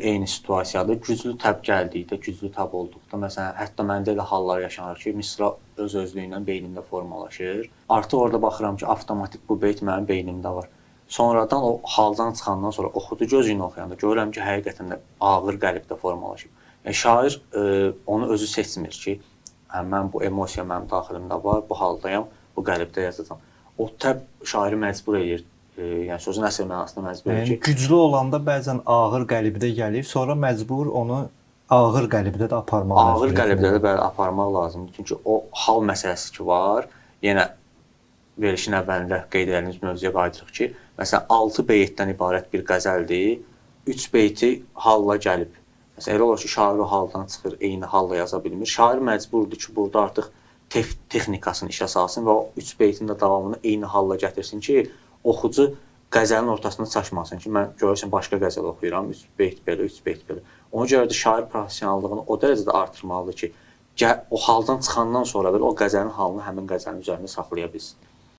Eyni situasiyadır. Güclü təb gəldikdə, güclü təb olduqda, məsələn, hətta məndə elə hallar yaşanır ki, misra öz-özlüyündən beynimdə formalaşır. Artıq orada baxıram ki, avtomatik bu beyt mənim beynimdə var. Sonradan o haldan çıxandan sonra oxudu gözü ilə oxuyanda görürəm ki, həqiqətən də ağır qəlibdə formalaşıb. Yəni şair onu özü seçmir ki, hə, mən bu emosiya mənim daxilimdə var, bu haldayam, bu qəlibdə yazacağam. O təb şairi məcbur eləyir. Yəni sözün əsl mənasında məcbur eləyir ki, güclü olanda bəzən ağır qəlibdə gəlir, sonra məcbur onu ağır qəlibdə də aparmaq ağır qəlibdə də bəli aparmaq lazımdır. Çünki o hal məsələsi ki var, yenə verilişin əvvəlində qeyd etdiyimiz mövzuya qayıdırıq ki, məsələn 6 beytdən ibarət bir qəzəldir. 3 beyti halla gəlib. Məsələn elə olur ki, şair o haldan çıxır, eyni halla yaza bilmir. Şair məcburdur ki, burada artıq texnikasını işə salsın və o 3 beytin də davamını eyni halla gətirsin ki, oxucu qəzəlin ortasında çaşmasın ki, mən görürsən başqa qəzəl oxuyuram, 3 beyt belə, 3 beyt belə. Ona görə də şair professionallığını o dərəcədə artırmalıdır ki, o haldan çıxandan sonra belə o qəzəlin halını həmin qəzəlin üzərində saxlaya bilsin.